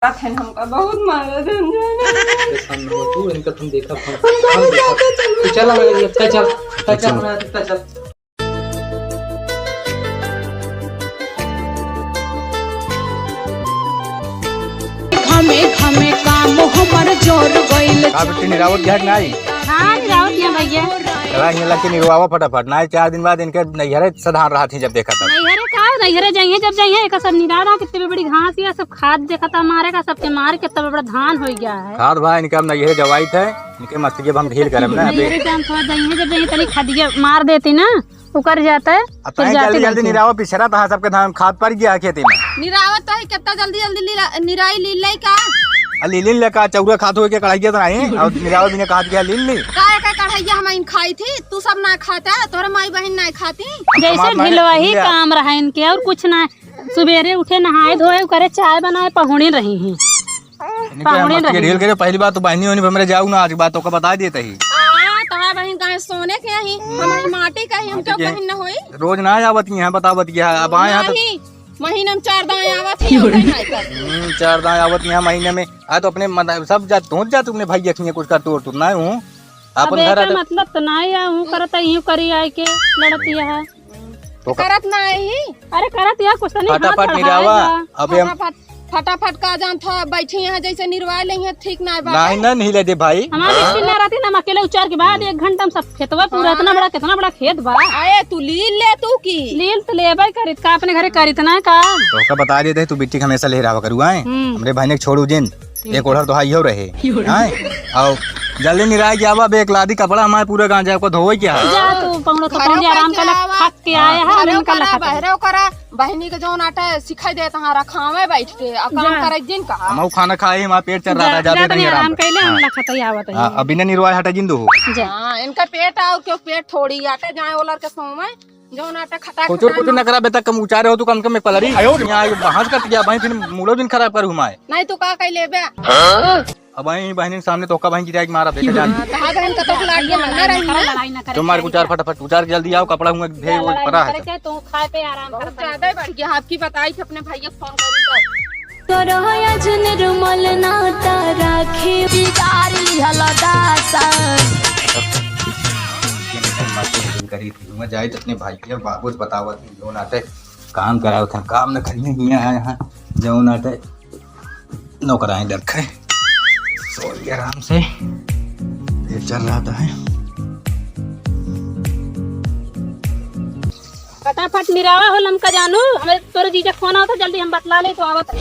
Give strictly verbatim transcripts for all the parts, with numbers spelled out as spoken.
मारत हन हमका, बहुत मारत हन, जाने। परेशान न हो तू, इनका तुम देखा, हम, हम देखा। तू चल, हम देखा, चल, चल, चल, चल। घमे घमे काम हमर जोर गइल। का बिट्टी निरावत घाट ना आई? हाँ, निरावत है भैया। चला, हियाँ लग के निरवावा फटाफट, ना चार दिन बाद इनके नैहरे सधान रहा थी जब देखा तब। नैहरे का, नैहरे जाइए, जब जाइए, एक सब निरादा कितनी बड़ी घास या सब खाद देखा था, मारे का सबके मार के तब बड़ा धान हो गया है। खाद भाई इनके अब नैहरे जवाई थे, इनके मस्ती अब हम ढील करब ना। नैहरे जान थोड़ा जाइए, जब जाइए तनी खदिया मार देती ना, उकर जाता है, अब फिर तैं जाते जल्दी, जल्दी घंटे। निरावा पिछरा तहा सबके धान खाद पड़ गया खेती में। निरावत तो है, कितना जल्दी, जल्दी लीला, निराई ली ले का? आ लीलिन ले का, चौरा खात हुए के कढ़ाइया तो नहीं, और निरावा बिना खाद के लील ली। का, का कढ़ाइया हम इन खाई थी, तू सब ना खाता, तोरे माई बहन ना खाती। जैसे हमार माई ढिलवा ही लिया। काम रहा इनके, और कुछ ना। सुबेरे उठे, नहाए धोए, करे चाय बनाए, पहुड़ी रही हैं। इनके हम पाहुणे मस्ती के रही। ढील करे, पहली बात तो बहनी होनी पर मेरे जाऊ ना, आज बात तो का बता देते ही। आ, तोहार बहिन काहे सोने के ही? हमारी माटी का ही, हम माटी क्यों के। बहिन न होई? रोज ना आवत ही हैं, बतावत ही हैं, अब आए हैं तो नहीं, महीना में चार दाएं आवत ही, उठे नहीं कर। हम्म, चार दाएं आवत ही हैं महीने में। आ तो अपने मत-, सब जात, तू जात अपने भाई अखियाँ कुछ कर तोड़ तू ना हूँ। अपन अब घर एकर आते मतलब तो ना है, हूँ करत है, यूँ करी आए के लड़त ही है। तो का- करत ना ही। अरे करत या कुछ तो नहीं, हाथ फटाफट बढ़ाए निरावा, जा। अबे हम फटाफट, फटाफट का जान था, बैठी यहाँ जैसे निरवा ले हैं, ठीक ना बा। नहीं, ना, नहीं ले दे भाई। हमारे हाँ। इतनी ना रहती ना, हम अकेले उचार के बाद एक घंटा में सब खेतवा पूरा, हाँ। इतना बड़ा, कितना बड़ा खेत बा। अरे तू लील ले तू की। लील तो लेबे करित का, अपने घरे करित ना का। तो का बता देते, तू बिट्टी के हमेशा ले रहा करू, आए? हम्म। हमरे भाई ने छोड़ू जिन। एक ओढ़र तो हाई हो रहे। आए? आओ, जल्दी निराय के आवा, बे एक लादी कपड़ा हमारे पूरे गांव जाए को धोवे क्या है? जा तू, पहुँचो तो घरे पहुँच जा, आराम कर ले, आवा। थक के आया है, घरे उनका करा, लखत है। बहरे करा, बहिनी के जौन आटा सिखाई देत हाँ, रखावे बैठ के, आ काम जा। करे जिन कहा। हम खाना खाए, हमारा पेट चल रहा जा, था, जा जाते तनी नहीं आराम आराम कर ले, हम हाँ। लखत ही आवत है। हाँ, अभी ना निरवाए हटा जिन दो। जा। हाँ, इनका पेट आओ, क्यों पेट थोड़ी आटे जाए ओलर के सोवे, जौन आटा खटा कुचुर खटा कुचुर ना। न करा बेटा, कम उचारे हो तू, कम कम में पलरी। आयो। यहाँ आके बहस करत गया भाई, फिर मूडो दिन खराब कर घुमाए। नहीं तो का कह लेबे? हाँ? अब आई बहनी के सामने तोहका बहन गिराई के मारा बेटा जान। हाँ, तहार बहन का तो लागिए ना, ना रही ना। लड़ाई ना करे, तुम्हारे उचार फटाफट, उचार के जल्दी आओ, कपड़ा हुआ भेज वो लड़ाई पड़ा ना है करे, सब। चाहे तू खाए पे आराम कर। बहुत ज्यादा बढ़ गया, आपकी बताई थी अपने भैया फोन करी तो। तोरो आज निर्मल नाता राखी बिगाड़ी हलदासा। करी थी, मैं जाए तो अपने भाई के बाबू से बतावत हूँ, जो नाते काम करावत हैं, काम न करिए, हियाँ आए हैं, जो नाते नौकरानी रखे, सोइए आराम से, फिर चल रहा था है। फटाफट निरावा हो लमका जानू, हमें तोरे जीजा फोन आवत है, जल्दी हम बतला ले तो आवत है।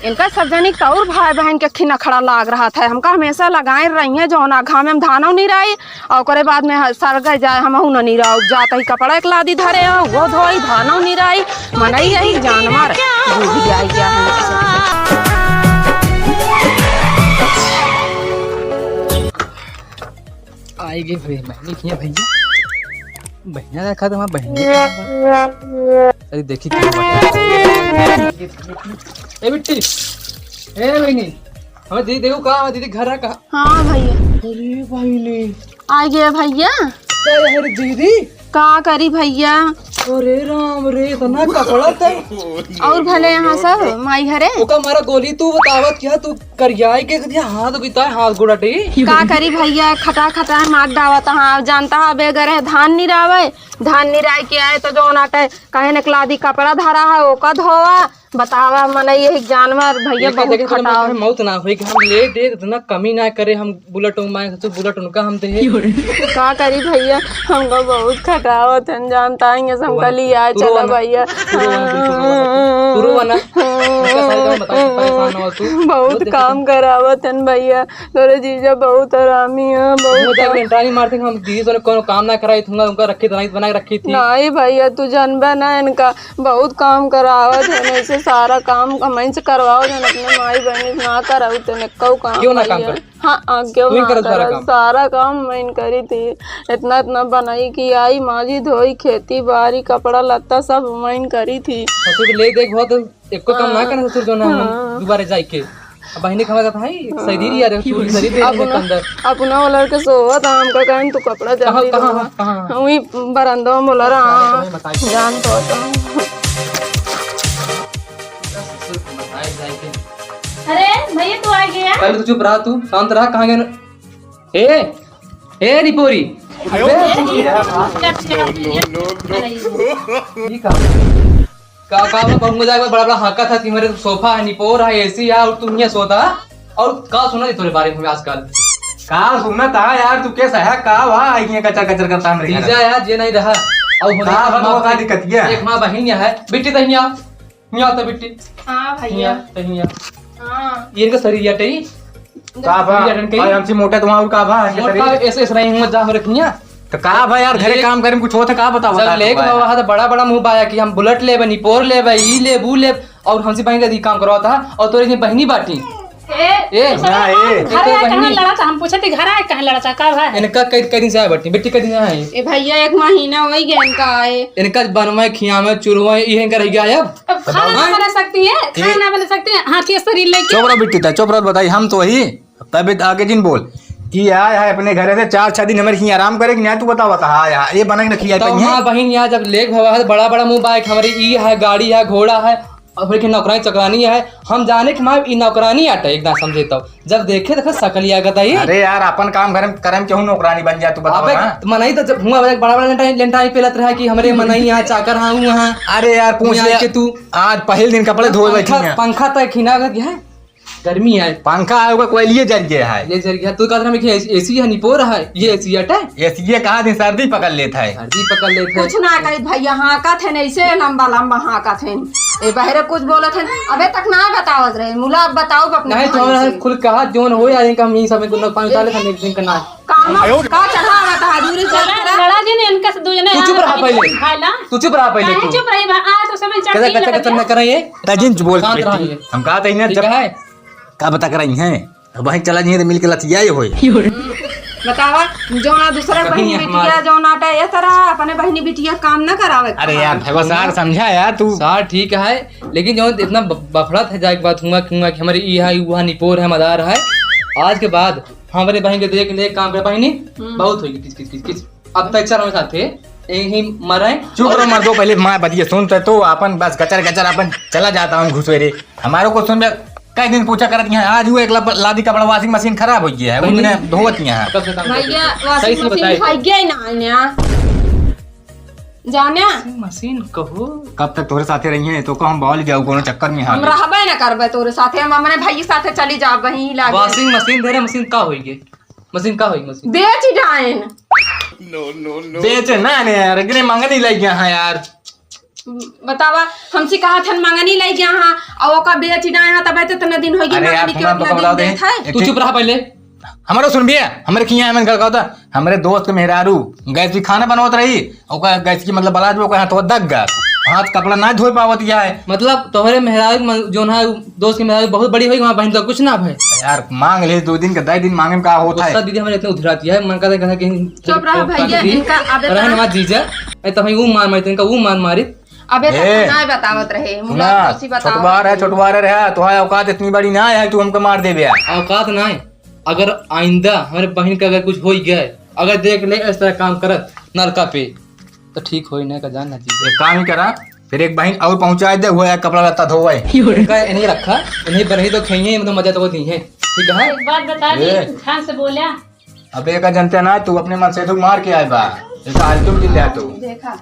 इनका सब जनी के और भाई बहन के खिन अखड़ा लाग रहा था, हमका हमेशा लगाए रही है, जौन घामे में धानो निराई, और ओकरे बाद में ह-, सरगे जाए, हमहू न निराउब। जात ही कपड़ा एक लादी धरे हो, वो धोई, धानो निराई, मनई यही जानवर, बूढ़ी आई क्या है। आई गई भैया, बहनी किया भैया, बहनिया रखा था वहाँ, बहनी। अरे देखी क्या बात है। ए बिट्टी, ए बहनी, हमें दीदी देखो कहाँ, हमें दीदी घर है कहाँ? हाँ भैया। अरे भाई ने। आ गया भैया। क्या है रे दीदी? का करी भैया? अरे राम रे, इतना कपड़ा था। और भले यहाँ सब माई घरे? ओका मारा गोली तू बतावत क्या, तू करियाई के दिया हाथ बिताए, हाथ गोड़ अटी। का करी भैया, खटा खटा मार डावत हाँ, जानता है बेगर है धान निरावे, धान निराय के आए तो जो नाटे कहे नकलादी कपड़ा धरा है ओका धोवा, बतावा, मनई यही जानवर भैया, देखा, बहुत देखा, खटाव। मौत ना होई कि हम ले दे, इतना कमी ना करे, हम बुलेट मांगे, ससुर बुलेट उनका हम दे। का करी भैया, हमका बहुत खटावत हन, जानता है, ये सब हमका लिया, चला भैया। तू रो ना, बिल्कुल रो ना, तू रो ना। उनका सारे काम बता, परेशान ना हो तू। बहुत काम करावत हन भैया, तोरे जीजा बहुत हरामी है, बहुत वो देख काम। लेंटानी मारते हम दीदी से कोनो काम ना कराई, तुमका उनका रखी, बनाई, बना के रखी थी। नहीं भैया, तू जानबे ना इनका, बहुत काम करावत है, ऐसे सारा काम हमहीं से करवावत है, अपने माई बहन से ना करावत है, कऊ काम क्यों ना काम भैया। कर? हाँ, हाँ, क्यों तू ही ना करत सारा करत? काम। सारा काम हमहीं करी थी, इतना, इतना बनाई कि आई, माजी धोई, खेती बाड़ी, कपड़ा लत्ता सब हमहीं करी थी। ससुर के ले देख बहुत एको काम ना हाँ। करे ससुर जो ना हम हाँ। दोबारा जाए के। अब बहिनी खावा जाता है, हाँ। शरीर ही आ रहे, तू शरीर दे अपना, अंदर। अपना वाला के सोवत, हमका कहन तू कपड़ा कहाँ, जल्दी कहाँ, धोवा। कहाँ? वही बरंदा में बोला रहा। कहाँ बताई? जान तो होता। ससुर को बताई जाए के। भैया, तू आ गया? पहले तू चुप रहा, तू शांत रहा। कहाँ गया? ए, ए निपोरी। का, का बा, बहू जाए बड़ा बड़ा हाका था कि मेरे सोफा है, निपोर है, एसी है और तू हियाँ सोता। और का सुना थी तोरे बारे में आजकल? का सुना था यार, तू कैसा है, का हुआ? आई है कचर कचर करता हमरे घर। जीजा यार, जे नहीं रहा। और होने का का बा, माँ का बहिन, दिक्कत क्या? एक माँ बहिन यहाँ है, बिट्टी तो हियाँ, हियाँ तो बिट्टी। हाँ भैया। हियाँ तो हियाँ। हाँ। ये इनका शरीर याटे ही। का बा? ये रंग कहीं? अरे हमसे मोटा तो वहाँ और का बा? मोटा शरीर? ऐसे, ऐसे रही हूँ, जा हो रखी है। तो का बा यार, घरे लेक काम करे में कुछ होता, का बतावा जब का लेक बात? बाबा है तो बड़ा बड़ा मुँह बाया कि हम बुलेट लेबे, निपोर लेबे, ई लेब, ऊ लेब, और हमसे बहिन का दी काम करवाता है, और तोरे इतनी बहिनी बाटी। ए, ए, तू सब ना, ए। घरे आए कहाँ बहिनी। लड़ा था? हम पूछे थे, घर आए कहाँ लड़ा था? का भाई? इनका कई, कई दिन से आए बाटी, बेटी कई दिन से आए। ए भैया, एक महीना हो ही गया इनका आए। इनका बनवाए, खियावे, चुरवाए, ये इनका रह गया है अब। अब खाना ना हाँ? बना सकती है, खाना ए। ना बना सकती है, हाथी शरीर लेके। चुप रहो बिट्टी, ता चुप रहो, बताई, हम तो वही। तब आगे जिन बोल कि आए है अपने घरे से चार छह दिन हमारे हियाँ आराम करे कि नहीं, तू बतावा था, हाँ, यहाँ ये बना के रखी है तो कहीं है? माँ बहिन यहाँ जब लेक भवा है, बड़ा बड़ा मुँह बाइक हमारे ई है, गाड़ी है, घोड़ा है, और फिर के नौकरानी चौकरानी है। हम जाने कि माँ ई नौकरानी आटा एकदम समझे तो जब देखे देखे सकलिया गता ही। अरे यार, अपन काम घर में, करे में केहू नौकरानी बन जा, तू बतावा अबे ना। मनई तो जब हुआ बड़ा बड़ा लेंटाई, लेंटाई पेलत रहा कि हमरे मनई यहाँ चाकर हाँ हुआ हाँ। अरे यार, पूछ यहाँ ले। के तू आज पहले दिन कपड़े धोए बैठी पंखा, हैं। पंखा तय खिना गया है। गर्मी है। पंखा है, ओकर कोयलिए जर गया है। ये जर गया। तू कहत रहा कि एसी, एसी है, निपोर है। ये एसी हटे? एसी ये कहा दिन सर्दी पकड़ लेत है। सर्दी पकड़ लेत है। कुछ ना कही भैया, हाँकत है नहीं से लंबा लंबा हाँकत है। ए बहरे कुछ बोलत है, अबे तक ना बतावत रहे। मुला अब बताओ अपने नहीं, तो बहन से। खुल कहा जोन हो यार, इनका हम यही सब कुछ पाँच साल हम एक दिन का ना। काम का चढ़ावा था, दूर से लड़ा, करा। लड़ा जी ने इनका से दो जने तू चुप रहा पहले। भाई ला। तू चुप रहा पहले काहे तू। चुप रही बा? आ तो समय चढ़ कैसे, गई कैसे, लगा कैसे दिया। न करे ये? तजीन बोल ठीक रहा है। हम कहा था इन्हें ठीक जब है। का बता कर आई हैं? अब वहीं चला जाइए तो मिल के लतियाए होए। बतावा, जो ना दूसरा कहीं बहिनी हमार बिटिया, जो ना टा ये तरह अपने बहिनी बिटिया काम ना करावे। अरे यार, भैया सार समझा यार तू। सार ठीक है, लेकिन जो इतना ब-, बफड़त है जाए के बाद हुआ, हुआ कि हमारे ई है, वो है, निपोर है, मदार है। आज के बाद हमरे बहिन के देख ले काम कर बहिनी, हम्म। बहुत होगी किच, किच, किच, किच। अब तक चल हम साथे, यही मरे। चुप रहो मर्दो, पहले माँ बतिया सुन तो, तो अपन बस गचर गचर अपन चला जाता हूँ घुसवे रे। हमारे को सुन बे, कई दिन पूछा करत यहाँ, आज वो एक लब-, लादी कपड़ा washing machine खराब हो गया है, वो बहिनी, मैंने धोवत यहाँ। कब से काम करते भैया, हो? सही washing से machine बताए। है क्या ना आने? जाने? Washing machine कहो। कब तक तोरे साथे रही हैं, तो को हम बॉल जाऊ कोनो चक्कर में हम हाथ। रहबे ना करबे तोरे साथे, हम अपने भाई के साथे चली जाब वहीं लागे। Washing machine दे रहे, machine का होई गे? Machine का होई machine? बेच डाइन। बेचे ना ने यार, एकरे मंगनी लइ गया है यार। बतावा, हमसे कहा थन मंगनी लइ गया हाँ, और ओका बेच डाए हाँ, तब तो इतना दिन हो गया अरे यार, मंगनी के सुना, उतना तो दिन बताओ दे। देत है। एक तू चुप रहा पहले। हमारो सुन भैया, हमरे किया है, मैंने कहा था, हमरे दोस्त के मेहरारू गैस भी खाना बनवत रही, ओका गैस की मतलब बला जो ओका हाथ दग गया, हाथ कपड़ा ना धोए पावत गया है। मतलब तोहरे मेहरारू मन-, जोन है, दोस्त के मेहरारू बहुत बड़ी होई, वहाँ बहन तो कुछ ना भय। यार मांग ले, दो दिन का, दस दिन मांगे में का होता है? गुस्सा दीदी हमारे इतने उधराती है, मन का देखा था कि चुप रहा भैया, इनका आदत रहन है। मत जीजा, ए तो भाई वो मार मारी, इनका वो मार मारी। अबे ए, तक ना बतावत रहे, सुना, मुला दोषी बतावत छोटवार है, रहे। छोटवार है, तोहार औकात इतनी बड़ी ना है, तू हमको मार देबे। औकात ना है, अगर आइंदा हमारे बहन का अगर कुछ हो गया, अगर देख ले इस तरह काम करत नलका पे, तो ठीक होई ना का जान ना जी। एक काम ही करा, फिर एक बहिन और पहुंचा दे, हुआ है कपड़ा लत्ता धोवे। इनका इन्हीं रखा, इन्हीं पर ही तो खेइए, मतलब मजा तो वो दी है, ठीक है? एक बात बता दी, ए। ध्यान से बोला। अबे का जनते ना, तू अपने मन से तो मार के आए बा, एक आलतू भी ले तू। देखा,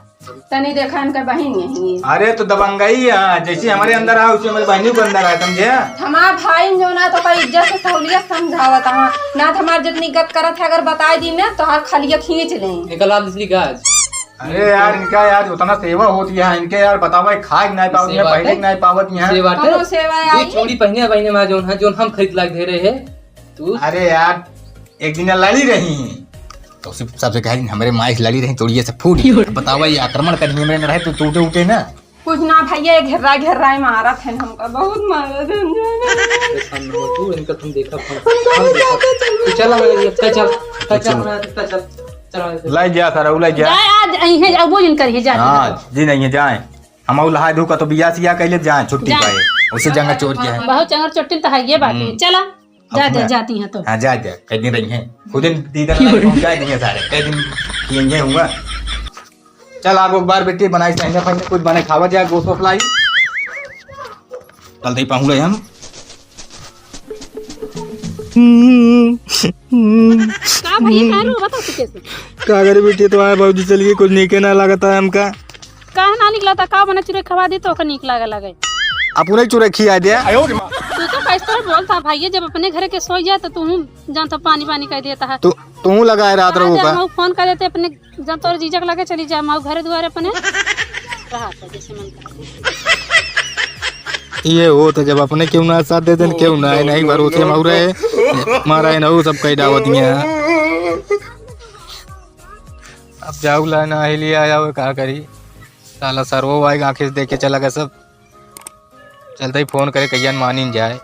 तनी देखा इनका बहिन यही है। अरे तो दबंगई है, जैसे हमारे अंदर आ, उसे हमारे बहनी को अंदर आ, समझे? हमार भाई जो ना तो कोई इज्जत से सहूलियत समझावत है, ना तो हमार जितनी गत करत है, अगर बताई दी ना तो हर खलिया खींच लें। निकल आ दूसरी गाज। अरे यार, इनका यार उतना सेवा होती है, इनके यार बतावा, खाए के नहीं पावत है, सेवा पहने है। के नहीं पावत है। सेवा कौनो है। सेवा ये आई? चूड़ी पहने, पहने में जोन है, जोन हम खरीद लाग दे रहे हैं। तू? अरे यार, एक दिन लड़ी रही, तो उसी सबसे कह रही, "हमरे माई से लड़ी रही, तोड़िए से फूट।" बतावा, ये आक्रमण करने में रहे, तो टूटे उठे ना। कुछ ना भैया, ये घेर्रा घेर्रा ही मारत है हमका, बहुत मारत है। परेशान न हो तू, इनका तुम देखा, हम, हमका हम देखा। ज्यादा चल तू चला, चल, चल, चल, चल, चल, चल, चल, चल। लाई गया सारा, उ लाई गया। जाए, आज यहीं है, अब वो इनकर ही जाए। हाँ, जी नहीं है, जाए। हम और लहाय धू का तो बिया सिया कैले जाए, छुट्टी जाए। पाए। उसे जंगल चोर के है। बहुत चंगर चोटिल तो है ये बात है। हम्म। चला, जा, अपना जा, जाती हैं तो। हाँ, जा, जा, कई दिन रही हैं। खुद दिन दीदा ना पहुंचा दिए सारे, कई दिन किए हुआ। चल, आप एक बार बेटी बनाई, सहने फहने कुछ बने खावा जाए, गोश्त वोश्त लाई। चल, दे पाऊंगा हम। का भैया, का रो, बता तू कैसे? का करे बेटी, तुम्हारे बाबूजी चल गए, कुछ नीके ना लगता है हमका। काहे ना निकला था? का बना चुरे खवा दी तो ओकर नीक लागे लगे। अपने चुरे खिया दे। तू तो कैसे तरह बोलता भैया, जब अपने घरे के सोई जाए तो तू जानता पानी पानी कह देता है। तू, तू लगाए रात रहो का? हम फोन कर देते अपने, जब तोर जीजक लगे चली जा, माऊ घर दुआरे अपने रहा था जैसे मन करे। ये हो तो जब अपने क्यों ना साथ दे देन, क्यों ना है, नहीं भरोसे में रहे, मारा है ना वो सब कई डावत में है। अब जाऊ ला ना ही लिया जाओ, का करी? साला सरवो आए आँखें से देखे चला गया सब। चलते ही फोन करे, कहियन मानिन जाए।